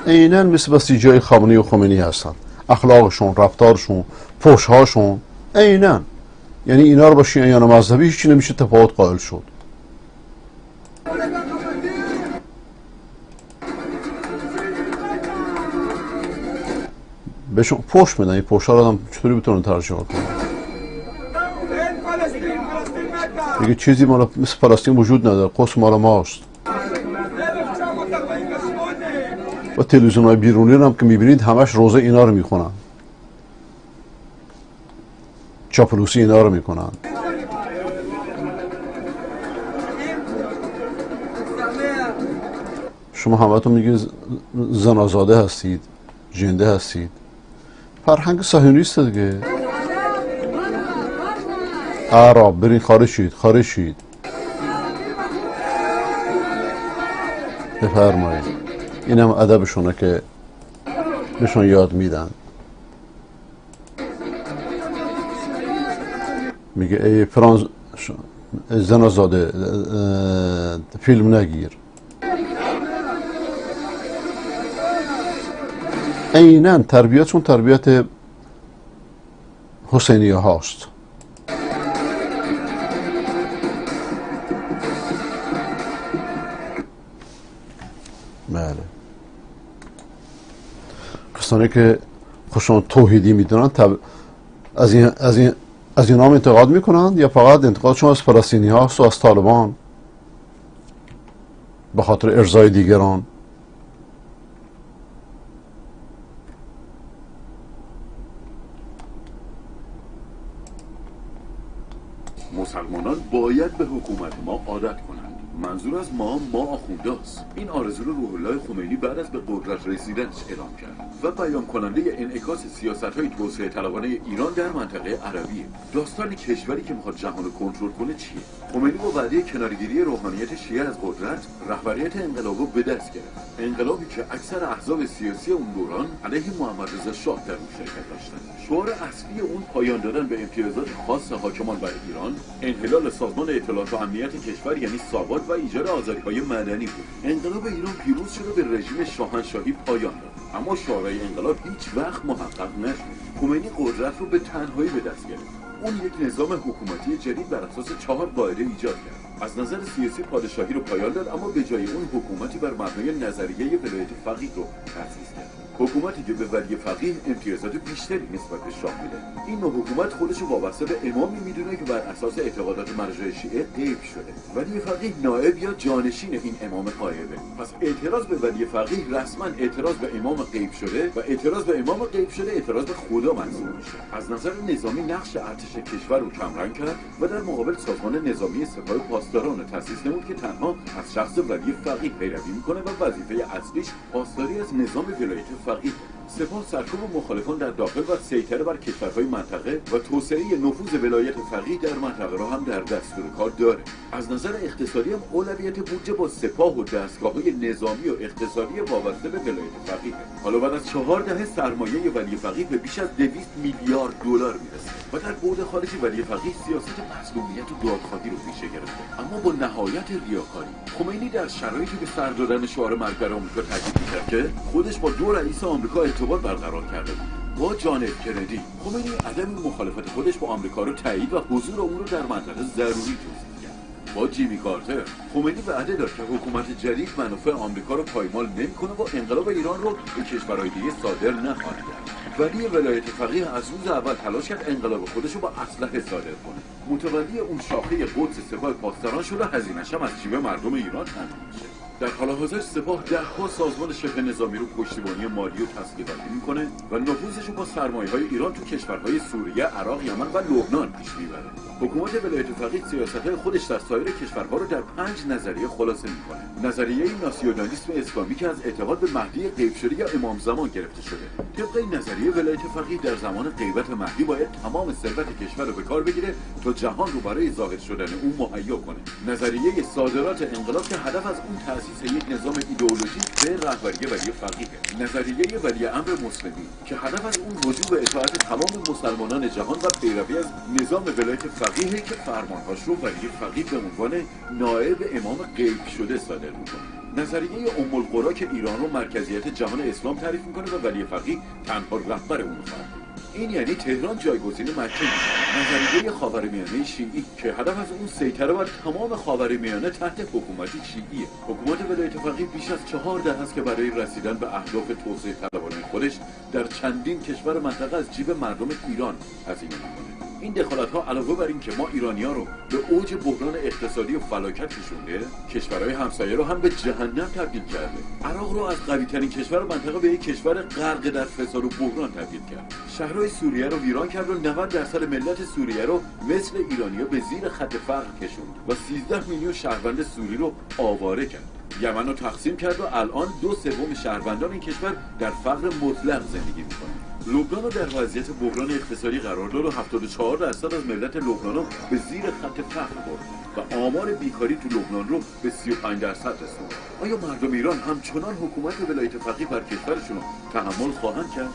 عیناً مثل بسیجای خامنه‌ای و خمینی هستن. اخلاقشون، رفتارشون، فحش‌هاشون عیناً. یعنی اینا رو با شیعیان مذهبی هیچ نمیشه تفاوت قائل شد. بهشون فحش میدن. این فحش‌ها رو آدم چطوری بتونه ترجمه کنه؟ دیگه چیزی مال مثل فلسطین وجود نداره. قدس مال ماست. و تلویزیون های بیرونی رو هم که میبینید همش روزه اینا رو میخونن، چاپلوسی اینا رو میکنن. شما همتون میگید زنازاده هستید، جنده هستید. فرهنگ صهیونیست دیگه. اعراب برین خارج شید، خارج شید. بفرمایید. این هم ادبشونه که بهشون یاد میدن. میگه ای فرانس زنازاده فیلم نگیر. عیناً تربیتشون تربیت حسینیه هاست. بله، کسانی که خودشون توحیدی میدونن از این هم انتقاد میکنند یا فقط انتقادشون از فلسطینی هاست و از طالبان به خاطر ارضای دیگران؟ مسلمانان باید به حکومت ما عادت کنند. منظور از ما آخونداست. این آرزو رو روح الله خمینی بعد از به قدرت رسیدنش اعلام کرد و بیان کننده انعکاس سیاست‌های توسعه طلبانه ایران در منطقه عربیه. داستان کشوری که میخواد جهان رو کنترل کنه چیه؟ خمینی با وعده کنارگیری روحانیت شیعه از قدرت، رهبریت انقلاب رو به دست گرفت. انقلابی که اکثر احزاب سیاسی اون دوران علیه محمد رضا شاه در اون شرکت داشتند. شعار اصلی اون پایان دادن به امتیازات خاص حاکمان بر ایران، انحلال سازمان اطلاعات و امنیت کشور یعنی ساواک و ایجاد آزادی‌های مدنی بود. انقلاب ایران پیروز شد و به رژیم شاهنشاهی پایان داد. اما شعارهای انقلاب هیچ وقت محقق نشد. خمینی قدرت رو به تنهایی به دست گرفت. اون یک نظام حکومتی جدید بر اساس 4 قاعده ایجاد کرد. از نظر سیاسی پادشاهی رو پایان داد، اما به جای اون حکومتی بر مبنای نظریه ولایت فقیه رو تأسیس کرد. حکومتی که به ولی فقیه امتیازات بیشتری نسبت به شاه میده. این نوع حکومت خودش رو وابسته به امامی میدونه که بر اساس اعتقادات مرجع شیعه غیب شده. ولی فقیه نائب یا جانشین این امام غایبه. پس اعتراض به ولی فقیه رسما اعتراض به امام غیب شده و اعتراض به امام غیب شده اعتراض به خدا محسوب میشه. از نظر نظامی نقش ارتش کشور رو کمرنگ کرد و در مقابل سازمان نظامی سپاه پاسداران رو تأسیس نمود که تنها از شخص ولی فقیه پیروی میکنه و وظیفه اصلیش پاسداری از نظام ولایت فقیه. سپاه سرکوب مخالفان در داخل و سیطره بر کشورهای منطقه و توسعه نفوذ ولایت فقیه در منطقه را هم در دستور کار داره. از نظر اقتصادی هم اولویت بودجه با سپاه و دستگاه‌های نظامی و اقتصادی وابسته به ولایت فقیه. حالا بعد از 4 دهه سرمایه ولی فقیه به بیش از 200 میلیارد دلار میرسه و در بعد خارجی ولی فقیه سیاست مظلومیت و دادخواهی رو پیشه گرفته، اما با نهایت ریاکاری. خمینی در شرایطی به سر دادن شعار مرگ بر آمریکا تاکید می‌کرد که خودش با 2 رئیس آمریکا ارتباط برقرار کرده بود. با جان اف کندی، خمینی عدم مخالفت خودش با آمریکا رو تایید و حضور اون رو در منطقه ضروری توصیف کرد. با جیمی کارتر، خمینی وعده داد که حکومت جدید منافع آمریکا رو پایمال نمی‌کنه و انقلاب ایران رو به کشورهای دیگه صادر نخواهد کرد. ولی ولایت فقیه از روز اول تلاش کرد انقلاب خودش رو با اسلحه صادر کنه. متولی اون شاخه قدس سپاه پاسداران شد و هزینه‌ش هم از جیب مردم ایران تامین میشه. در حال حاضر سپاه ده‌ها سازمان شبه نظامی رو پشتیبانی مالی و تسلیحاتی میکنه و نفوذش رو با سرمایه‌های ایران تو کشورهای سوریه، عراق، یمن و لبنان پیش میبره. حکومت ولایت فقیه سیاست‌های خودش در سایر کشورها رو در 5 نظریه خلاصه میکنه. نظریه ناسیونالیسم اسلامی که از اعتقاد به مهدی غیب شده یا امام زمان گرفته شده. طبق این نظریه ولایت فقیه در زمان غیبت مهدی باید تمام ثروت کشور رو به کار بگیره تا جهان رو برای ظاهر شدن او مهیا کنه. نظریه صادرات انقلاب که هدف از اون تأسیس یک نظام ایدئولوژیک به رهبری ولی فقیه، نظریه ولی امر مسلمی که هدف از اون رجوع به اطاعت تمام مسلمانان جهان و پیروی از نظام ولایت فقیه که فرمانهاش رو ولی فقیه به عنوان نائب امام غیب شده صادر میکنه. نظریه ام القرا که ایران رو مرکزیت جهان اسلام تعریف میکنه و ولی فقیه تنها رهبر اون خواهد. این یعنی تهران جایگزین مکه میشه. نظریه خاورمیانه شیعی که هدف از اون سیطره بر تمام خاورمیانه تحت حکومت شیعیه. حکومت ولایت فقیه بیش از 4 دهه است که برای رسیدن به اهداف توسعه طلبانه خودش در چندین کشور منطقه از جیب مردم ایران هزینه میکنه. این دخالت‌ها علاوه بر این که ما ایرانی‌ها رو به اوج بحران اقتصادی و فلاکت کشونده، کشورهای همسایه رو هم به جهنم تبدیل کرده. عراق رو از قوی‌ترین کشور منطقه به یک کشور غرق در فساد و بحران تبدیل کرد. شهرهای سوریه رو ویران کرد و 90% ملت سوریه رو مثل ایرانی‌ها به زیر خط فقر کشوند و 13 میلیون شهروند سوری رو آواره کرد. یمن رو تقسیم کرد و الان 2/3 شهروندان این کشور در فقر مطلق زندگی می‌کنند. لبنان رو در وضعیت بحران اقتصادی قرار داد و 74% از ملت لبنان رو به زیر خط فقر برد و آمار بیکاری تو لبنان رو به 35% رسوند. آیا مردم ایران همچنان حکومت ولایت فقیه بر کشورشون رو تحمل خواهند کرد؟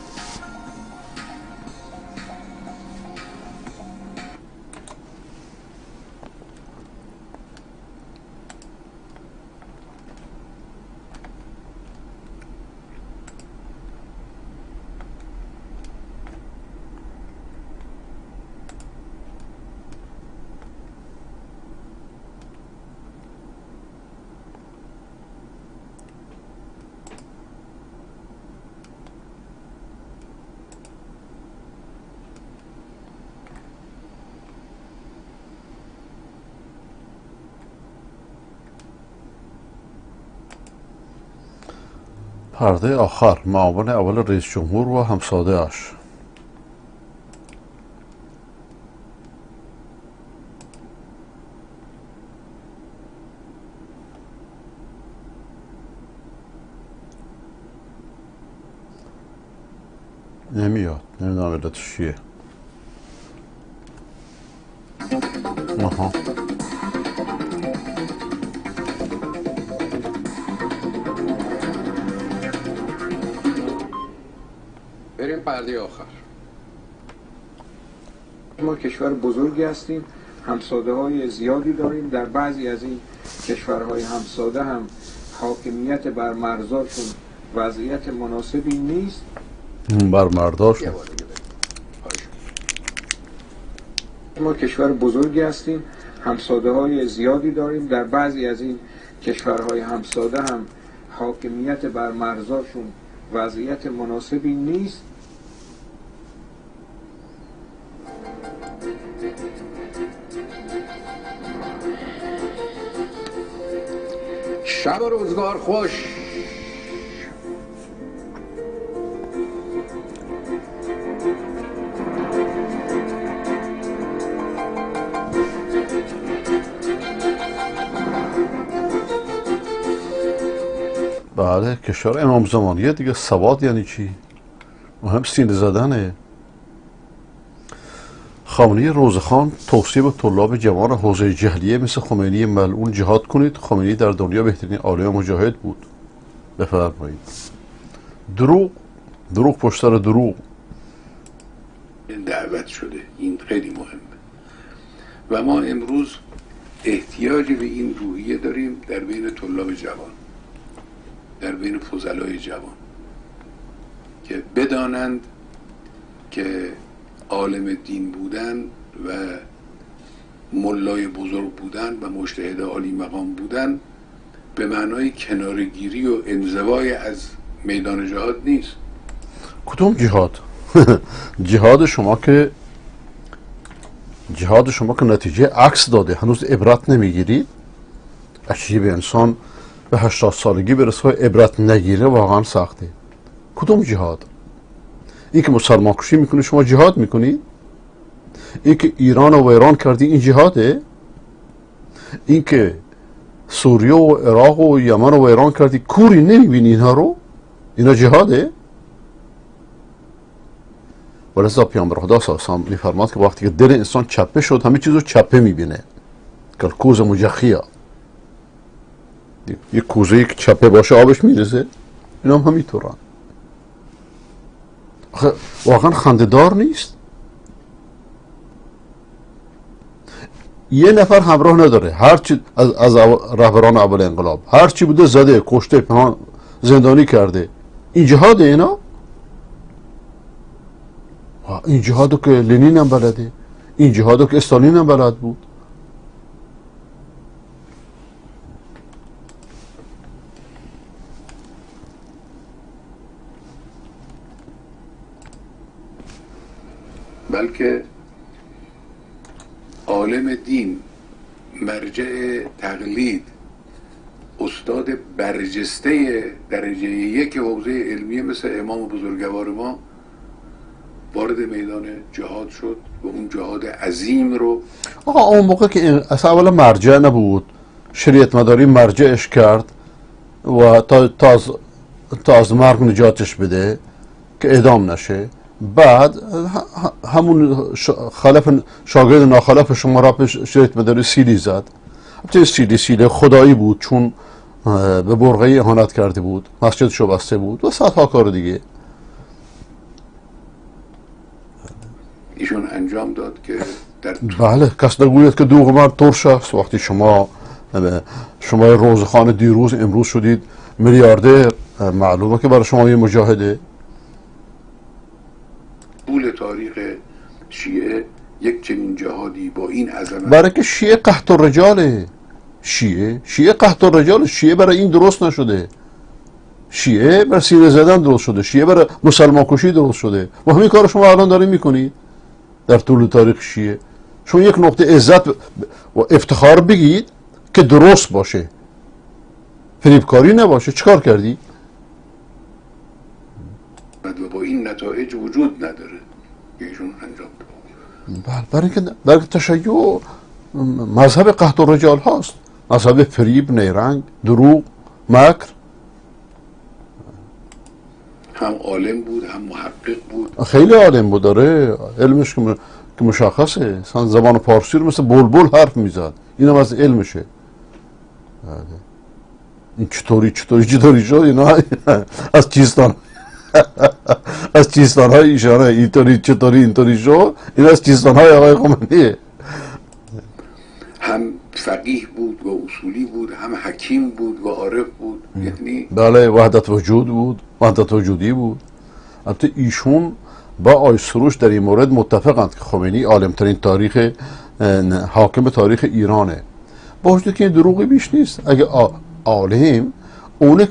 پرده آخر، معاون اول رئیس جمهور و همساده اش. نمیاد، نمیدونم علتش چیه. آها. بریم پرده آخر. ما کشور بزرگی هستیم، همساده های زیادی داریم. در بعضی از این کشورهای همساده هم حاکمیت بر مرزاشون وضعیت مناسبی نیست. بر مرداشون. ما کشور بزرگی هستیم، همساده های زیادی داریم. در بعضی از این کشورهای همساده هم حاکمیت بر مرزاشون وضعیت مناسبی نیست. شب و روزگار خوش. بله، کشور امام زمانیه دیگه. سواد یعنی چی؟ مهم سینه زدنه. خامنه‌ای روزخان توصیه به طلاب جوان حوزه جهلیه مثل خمینی ملعون جهاد کنید. خمینی در دنیا بهترین عالم مجاهد بود. بفرمایید. دروغ، دروغ پشت سر دروغ. دعوت شده، این خیلی مهمه و ما امروز احتیاج به این روحیه داریم در بین طلاب جوان، در بین فضلای جوان، که بدانند که عالم دین بودن و ملای بزرگ بودن و مجتهد عالی مقام بودن به معنای کنارگیری و انزوای از میدان جهاد نیست. کدوم جهاد؟ جهاد شما که نتیجه عکس داده، هنوز عبرت نمیگیرید. عجیب، انسان به 80 سالگی برسه و عبرت نگیره واقعا سخته. کدوم جهاد؟ این که مسلمان کشی میکنه شما جهاد میکنید؟ این که ایران رو ویران کردی این جهاده؟ این که سوریه و عراق و یمن رو ویران کردی کوری نمیبینی اینها رو؟ اینا جهاده؟ ولذا پیامبر خدا صلی الله علیه و آله میفرماد که وقتی که دل انسان چپه شد همه چیز رو چپه میبینه، کلکوز مجخیه. یه کوزه که چپه باشه آبش میرزه، اینا هم همینطورن. واقعا خنده‌دار نیست؟ یه نفر همراه نداره، هرچی از رهبران اول انقلاب هرچی بوده زده، کشته، پنهان، زندانی کرده. این جهاد اینا؟ این جهادو که لنین هم بلده، این جهادو که استالین هم بلد بود. بلکه عالم دین، مرجع تقلید، استاد برجسته درجه یک حوزه علمیه مثل امام بزرگوار ما وارد میدان جهاد شد و اون جهاد عظیم رو. آقا اون موقع که اصلا اولا مرجع نبود، شریعت مداری مرجعش کرد و تا از مرگ نجاتش بده که اعدام نشه. بعد همون خلف شاگرد ناخلف شما را به شریعت مداری سیلی زد. البته سیلی خدایی بود، چون به برقعی اهانت کرده بود، مسجدشو بسته بود و صدها کار دیگه ایشون انجام داد که در بله کس نگوید که دوغ من ترش است. وقتی شما روزخان دیروز امروز شدید میلیاردر، معلومه که برای شما یه مجاهده. طول تاریخ شیعه یک چنین جهادی با این عظمت، برای که شیعه قحط الرجاله، شیعه قحط الرجاله، شیعه برای این درست نشده، شیعه برای سینه زدن درست شده، شیعه برای مسلمان کشی درست شده و همین کار شما الان دارید میکنید در طول تاریخ شیعه. شما یک نقطه عزت و افتخار بگید که درست باشه، فریبکاری نباشه. چیکار کردی؟ و با این نتایج وجود نداره که ایشون انجام داد. بله، برای اینکه تشیع مذهب قحط الرجال هاست، مذهب فریب، نیرنگ، دروغ، مکر. هم عالم بود، هم محقق بود، خیلی عالم بود. داره علمش که مشخصه، زبان پارسی رو مثل بلبل حرف میزد، اینم از علمشه. این چطوری شد اینا از چیستان از چیستان های ایشانه، اینطوری چطوری اینطوری شد، این از چیستان های آقای خمینیه. هم فقیه بود و اصولی بود، هم حکیم بود و عارف بود، یعنی بله وحدت وجود بود، وحدت وجودی بود. البته ایشون با آقای سروش در این مورد متفقند که خمینی عالمترین تاریخ حاکم تاریخ ایرانه، با وجود که این دروغی بیش نیست. اگه عالم اونه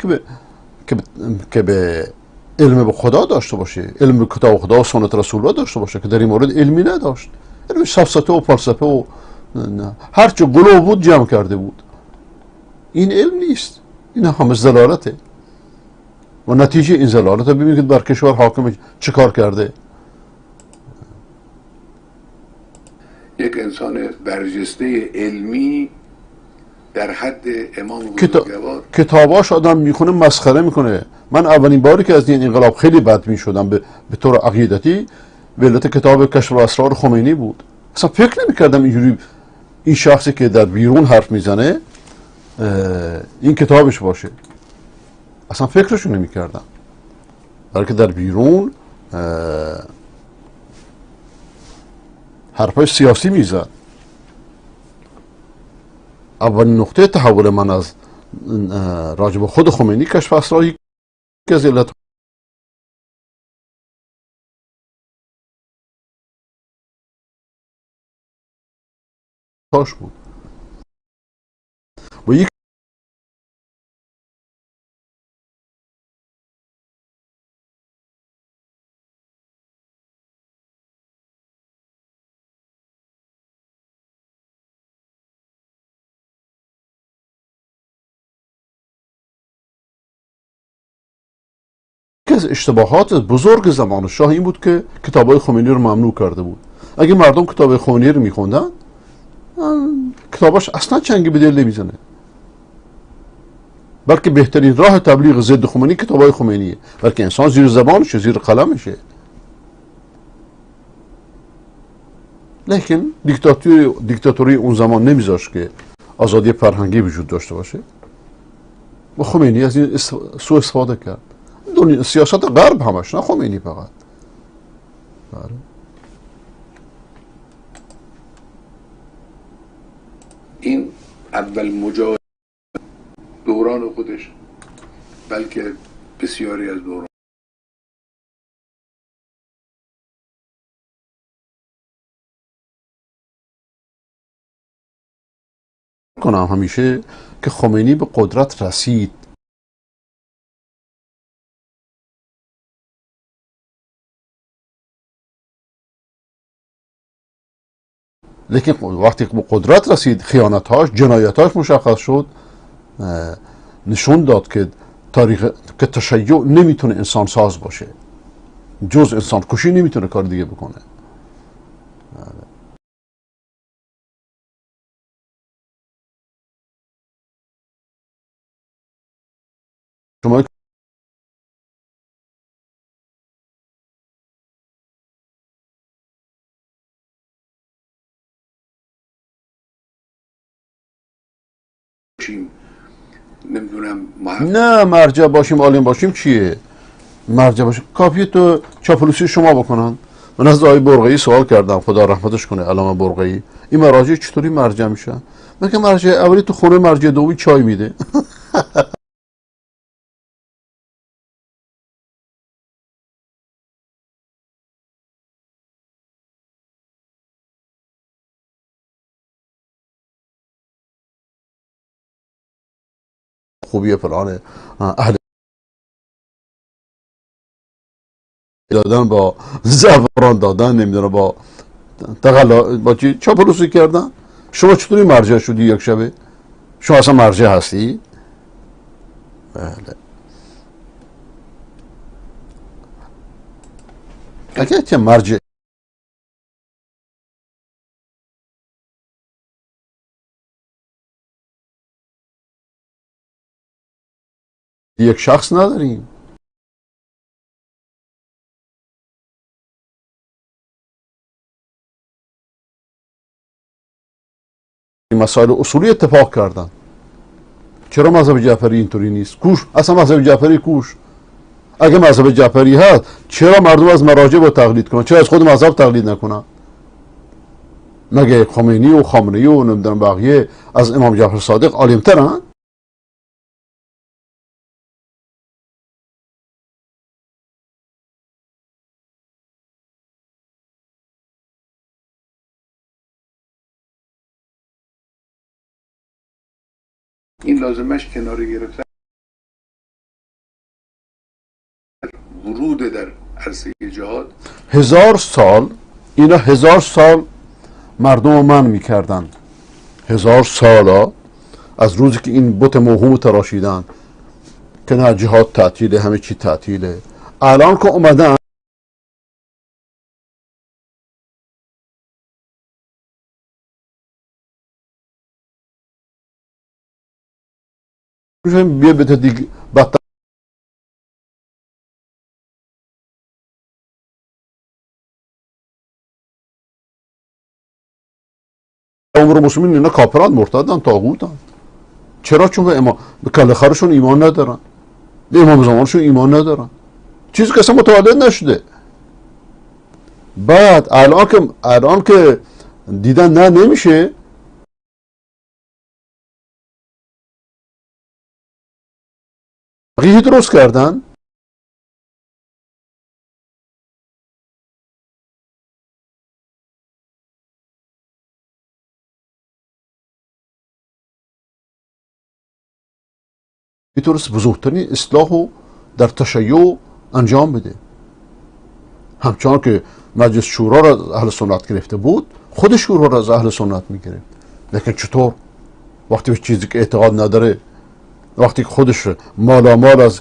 که به علم به خدا داشته باشه، علم به کتاب خدا و سنت رسول الله داشته باشه، که در این مورد علمی نداشت، علم سفسطه و فلسفه و هرچه قلوب بود جمع کرده بود. این علم نیست، این همه ضلالته و نتیجه این ضلالت رو ببینید بر کشور حاکم چه کار کرده. یک انسان برجسته علمی در حد امام بزرگوار، کتاباش آدم میخونه مسخره میکنه. من اولین باری که از این انقلاب خیلی بد میشدم به طور عقیدتی، به علت کتاب کشف الاسرار خمینی بود. اصلا فکر نمیکردم اینجوری این شخصی که در بیرون حرف میزنه این کتابش باشه، اصلا فکرشو نمیکردم، بلکه در بیرون حرفای سیاسی میزد. اولین نقطه تحول من از راجب خود خمینی کشف اسرار یکی از علت هاش بود و یکی از اشتباهات بزرگ زمان شاه این بود که کتابای خمینی رو ممنوع کرده بود. اگه مردم کتاب خمینی رو میخوندن، کتاباش اصلا چنگی به دل نمیزنه، بلکه بهترین راه تبلیغ ضد خمینی کتابای خمینیه، بلکه انسان زیر زبانشه، زیر قلمشه. لیکن دیکتاتوری اون زمان نمیذاشت که آزادی فرهنگی وجود داشته باشه. و خمینی از این سوء استفاده کرد. دنیا سیاست غرب همش، نه خمینی فقط. بله. این اول مجاهد دوران خودش، بلکه بسیاری از دوران کنم همیشه که خمینی به قدرت رسید، لیکن وقتی به قدرت رسید خیانت‌هاش، جنایت‌هاش مشخص شد، نشون داد که تاریخ که تشیع نمیتونه انسان ساز باشه، جز انسان کشی نمیتونه کار دیگه بکنه. شما نمیدونم نه مرجع باشیم عالم باشیم چیه؟ مرجع باشیم کافیه تو چاپلوسی شما بکنن. من از آقای برقعی سوال کردم، خدا رحمتش کنه، علامه برقعی، این مراجع چطوری مرجع میشن؟ من که مرجع اولی تو خونه، مرجع دومی چای میده. خوبیه فلانه، اهل دادن با زعفران دادن، نمیدونم با تقلا با چی چاپلوسی کردن. شما چطوری مرجع شدی یک شبه؟ شما اصلا مرجع هستی؟ بله. اگر که مرجع یک شخص نداریم، مسائل اصولی اتفاق کردن. چرا مذهب جعفری اینطوری نیست؟ کوش اصلا مذهب جعفری کوش. اگه مذهب جعفری هست چرا مردم از مراجع با تقلید کنن؟ چرا از خود مذهب تقلید نکنن؟ مگه خمینی و خامنه‌ای و نمیدونم بقیه از امام جعفر صادق عالم‌ترن؟ این لازمش کنار گرفتن ورود در عرصه جهاد. 1000 سال اینا، 1000 سال مردم رو من میکردن، 1000 سالا از روزی که این بت موهوم تراشیدن که نه جهاد تعطیله، همه چی تعطیله. الان که اومدن بیا به دیگه بدتر عمر مسلمین اینا کافران، مرتدن، طاغوتن. چرا؟ چون به امام، به کله خرشون ایمان ندارن، به امام زمانشون ایمان ندارن، چیزی که اصلا متولد نشده. بعد الان که دیدن نه نمیشه، فقیهی درست کردن، میتونست بزرگترین اصلاح رو در تشیع انجام بده. همچنان که مجلس شورا را از اهل سنت گرفته بود، خود شورا را از اهل سنت میگرفت. لیکن چطور وقتی به چیزی که اعتقاد نداره، وقتی خودش مالامال از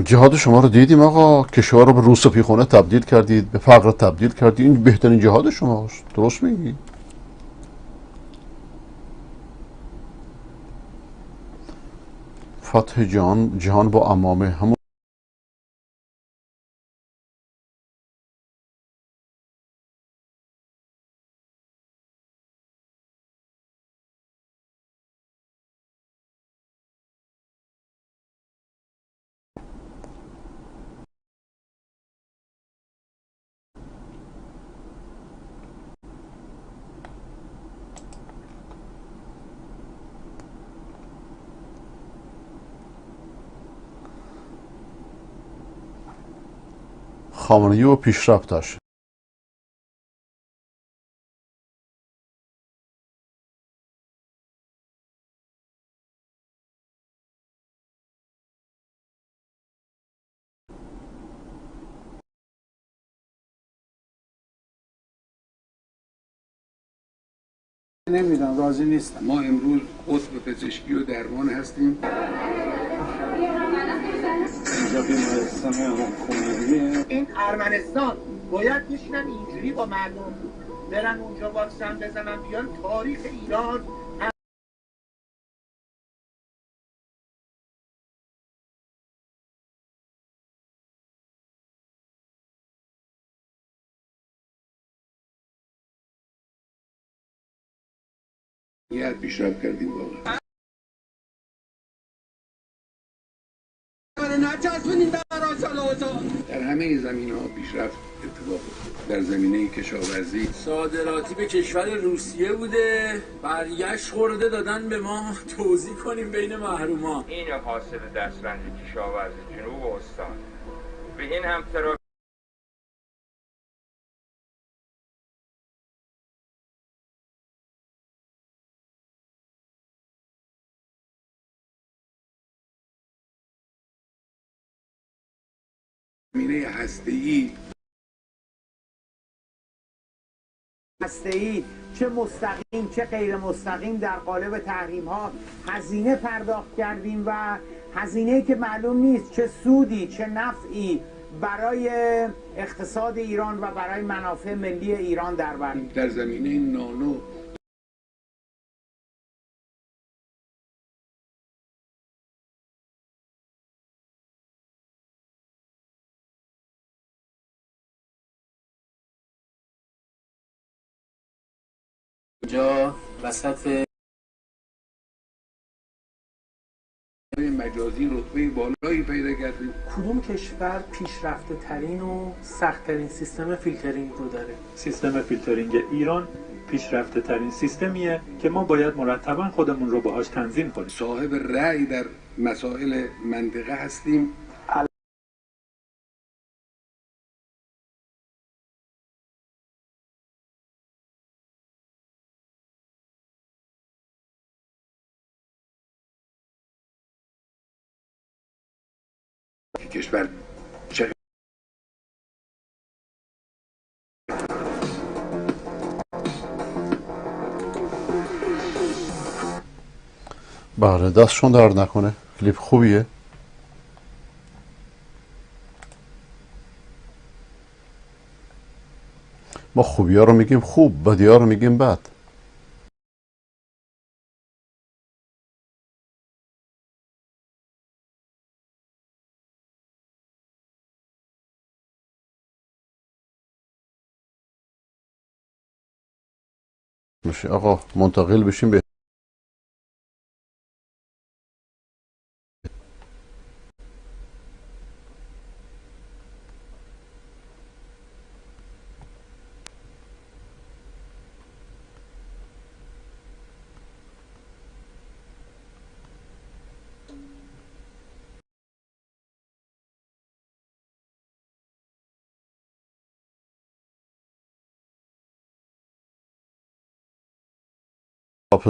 جهاد شما رو دیدیم آقا، کشور رو به روسپیخونه تبدیل کردید، به فقر تبدیل کردید. این بهترین جهاد شماست. درست میگی؟ فتح جهان با عمامه، همون خامنه‌ای و پیشرفتش. نمیدم، راضی نیستم. ما امروز قطب پزشکی و درمان هستیم. این ارمنستان باید بشینن اینجوری با مردم برن اونجا واکسن بزنن بیان. تاریخ ایران یه پیشرفت کردیم واقعا. در همه زمینه‌ها پیشرفت اتفاق افتاد. در زمینه کشاورزی صادراتی به کشور روسیه بوده، برگشت خورده دادن به ما توزیع کنیم بین محروما. این حاصل دسترنج کشاورز جنوب استان به این هم زمینه هسته‌ای چه مستقیم چه غیر مستقیم در قالب تحریم‌ها هزینه پرداخت کردیم و هزینه‌ای که معلوم نیست چه سودی چه نفعی برای اقتصاد ایران و برای منافع ملی ایران در بر. در زمینه نانو اینجا وسط مجازی رتبه بالایی پیدا کردیم. کدوم کشور پیشرفته ترین و سخت ترین سیستم فیلترینگ رو داره؟ سیستم فیلترینگ ایران پیشرفته ترین سیستمیه که ما باید مرتبا خودمون رو باهاش تنظیم کنیم. صاحب رأی در مسائل منطقه هستیم. کشور چه بله، دستشون درد نکنه، کلیپ خوبیه. ما خوبی ها رو میگیم خوب، بدی ها رو میگیم بد. میشه آقا منتقل بشیم به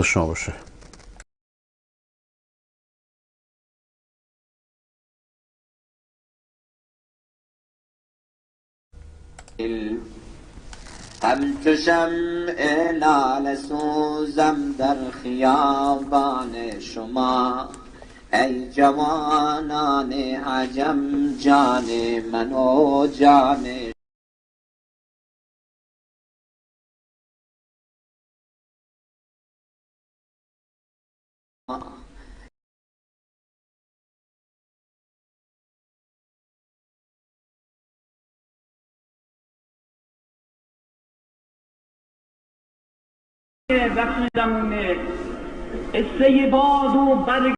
شما باشه. همچو شمع لاله سوزم در خیابان شما، ای جوانان عجم جان من و جان وقتی زمونه قصه باد و برگ.